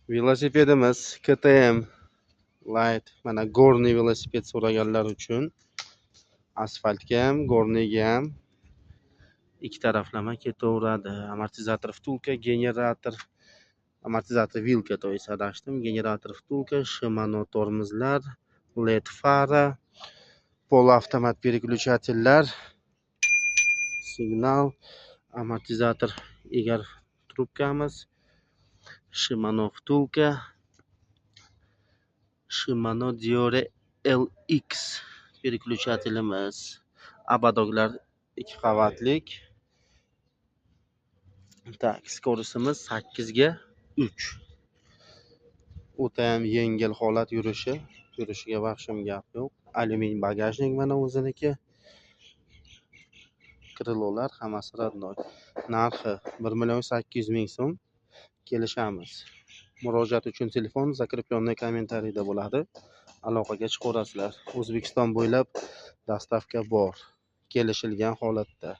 Velosipedimiz KTM Light, mana, горный velosiped so'raganlar uchun, asfaltga ham, горный ga ham ikki taraflama ketaveradi. Amortizator втулка, generator, amortizator vilka, то есть adashdim, generator втулка, Shimano tormozlar, LED fara, полуавтомат переключатель lar, signal, amortizator egar trubkamiz, Shimano втулка, Shimano Deore LX переключатель imiz, ободок lar ikki qavatlik. Так, скорость imiz 8 ga 3, o'tayam yengil holat yurishi, yurishiga вообще gap yo'q. Alyumin bagajnik, mana, o'ziniki, крыло lar hammasi родной. Narxi 1 800 000 so'm, kelishamiz. Murojaat uchun telefon закрепленный комментарий da bo'ladi, aloqaga chiqaverasizlar. O'zbekiston bo'ylab доставка bor, kelishilgan holatda.